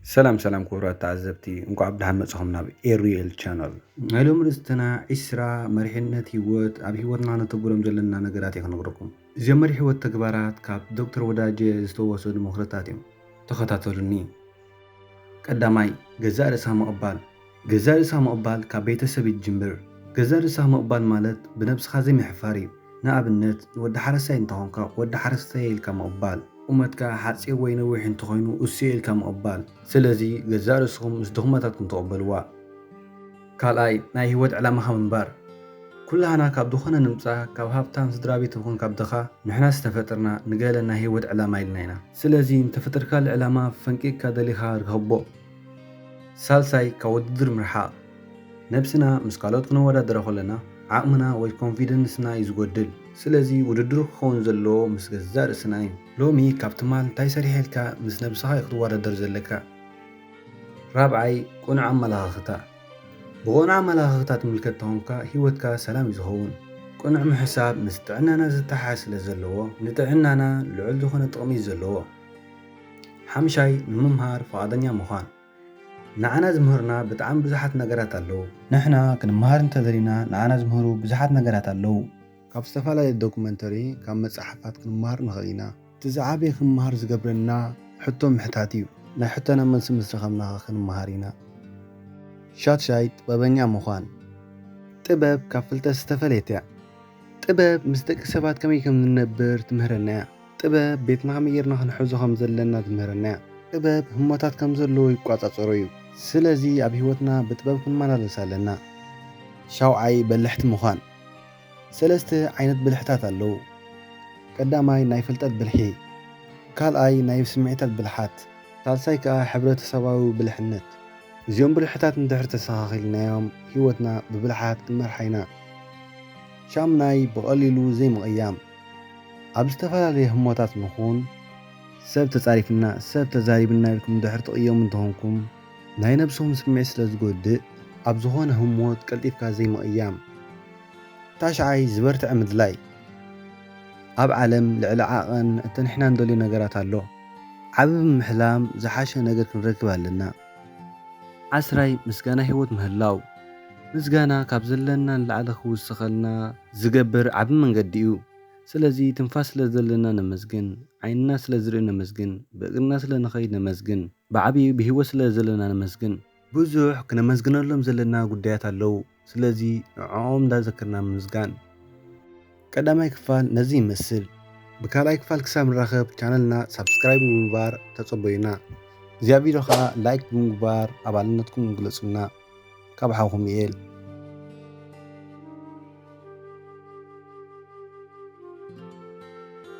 ሰላም ሰላም ክቡራት ተዓዘብቲ፣ እንኳዕ ብደሓን መጻኹም ናብ ኤሪኤል ቻናል። ናይ ሎሚ ርእስትና ዒስራ መሪሕነት ህይወት፣ ኣብ ህይወትና ነተግብሮም ዘለና ነገራት እየ ክነግረኩም። እዚኦም መሪሕ ህይወት ተግባራት ካብ ዶክተር ወዳጀ ዝተወሰዱ ምኽርታት እዮም። ተኸታተሉኒ። ቀዳማይ፣ ገዛእ ርእሳ ምቕባል። ገዛእ ርእሳ ምቕባል ካብ ቤተሰብ ይጅምር። ገዛእ ርእሳ ምቕባል ማለት ብነብስኻ ዘይምሕፋር እዩ። ንኣብነት፣ ንወዲ ሓረስታይ እንተኾንካ፣ ወዲ ሓረስታይ ኢልካ ምቕባል። ቁመትካ ሓጺር ወይ ነዊሕ እንተኾይኑ፣ እሱ ኢልካ ምቕባል። ስለዚ፣ ገዛእ ርእስኹም ምስ ድኽመታትኩም ተቐበልዋ። ካልኣይ፣ ናይ ህይወት ዕላማኻ ምንባር። ኩላህና ካብ ዝኾነ ንምጻእ፣ ካብ ሃብታም ስድራ ቤት ይኹን ካብ ድኻ፣ ንሕና ዝተፈጠርና ንገለ ናይ ህይወት ዕላማ ኢልና ኢና። ስለዚ፣ ንተፈጠርካሉ ዕላማ ፈንቂቕካ ደሊኻ ርኸቦ። ሳልሳይ፣ ካብ ውድድር ምርሓቕ። ነብስና ምስ ካልኦት ክነወዳድራ ከለና፣ ዓቕምና ወይ ኮንፊደንስና እዩ ዝጎድል። ስለዚ፣ ውድድሩ ክኸውን ዘለዎ ምስ ገዛእ ርእስና እዩ። ሎሚ ካብ ትማል እንታይ ሰሪሐ ኢልካ ምስ ነብስኻ እዩ ክትወዳደር ዘለካ። ራብዓይ፣ ቅኑዕ ኣመለኻኽታ። ብቕኑዕ ኣመለኻኽታ ትምልከት ተኾንካ፣ ህይወትካ ሰላም እዩ ዝኸውን። ቅኑዕ ምሕሳብ ምስ ጥዕናና ዝተሓሓዝ ስለ ዘለዎ፣ ንጥዕናና ልዑል ዝኾነ ጥቕሚ እዩ ዘለዎ። ሓምሻይ፣ ንምምሃር ፍቓደኛ ምዃን። ንዓና ዝምህሩና ብጣዕሚ ብዙሓት ነገራት ኣለዉ። ንሕና ክንመሃር እንተደሊና፣ ንዓና ዝምህሩ ብዙሓት ነገራት ኣለዉ። ካብ ዝተፈላለየ ዶኩመንተሪ፣ ካብ መጽሓፋት ክንመሃር ንኽእል ኢና። እቲ ዝዓበየ ክንመሃር ዝገብረና ሕቶ ምሕታት እዩ። ናይ ሕቶና መልሲ ምስ ረኸብና ክንመሃር ኢና። ሻድሻይ፣ ጥበበኛ ምዃን። ጥበብ ካብ ፍልጠት ዝተፈለየት እያ። ጥበብ ምስ ደቂ ሰባት ከመይ ከም እንነብር ትምህረና እያ። ጥበብ ቤትና ከመይ ጌርና ክንሕዞ ከም ዘለና ትምህረና እያ። ጥበብ ህሞታት ከም ዘለዎ ይቋጻጸሮ እዩ። ስለዚ ኣብ ህይወትና ብጥበብ ክንመላለስ ኣለና። ሻውዓይ፣ በልሕቲ ምዃን። ሰለስተ ዓይነት ብልሕታት ኣለዉ። ቀዳማይ ናይ ፍልጠት ብልሒ፣ ካልኣይ ናይ ስምዒታት ብልሓት፣ ሳልሳይ ከኣ ሕብረተሰባዊ ብልሕነት። እዚኦም ብልሕታት እንድሕር ተስተኻኺልናዮም፣ ህይወትና ብብልሓት ክንመርሓ ኢና። ሻምናይ ብቐሊሉ ዘይምቕያም። ኣብ ዝተፈላለየ ህሞታት ንኹን፣ ሰብ ተጻሪፍና፣ ሰብ ተዛሪብና ኢልኩም እንድሕር ትቕየሙ እንተኾንኩም፣ ናይ ነብስኹም ስምዒት ስለ ዝጎድእ፣ ኣብ ዝኾነ ህሞት ቀልጢፍካ ዘይምቕያም። ታሽዓይ ዝበርትዐ ምድላይ። ኣብ ዓለም ልዕሊ ዓቐን እቲ ንሕና እንደልዮ ነገራት ኣሎ። ዓቢ ብምሕላም ዝሓሸ ነገር ክንረክብ ኣለና። ዓስራይ ምስጋና ህይወት ምህላው። ምስጋና ካብ ዘለና ንላዕሊ ክውስኸልና ዝገብር ዓቢ መንገዲ እዩ። ስለዚ ትንፋስ ስለ ዘለና ነመስግን፣ ዓይንና ስለ ዝርኢ ነመስግን፣ ብእግርና ስለ ንኸይድ ነመስግን፣ ብዓቢኡ ብህይወት ስለ ዘለና ነመስግን። ብዙሕ ክነመስግነሎም ዘለና ጉዳያት ኣለዉ። ስለዚ ንዕኦም እንዳዘከርና ምምስጋን። ቀዳማይ ክፋል ነዚ ይመስል። ብካልኣይ ክፋል ክሳብ ንራኸብ ቻነልና ሳብስክራይብ ብምግባር ተጸበዩና። እዚኣ ቪድዮ ከኣ ላይክ ብምግባር ኣባልነትኩም ግለጹልና። ካብ ሓውኩም ኢኤል።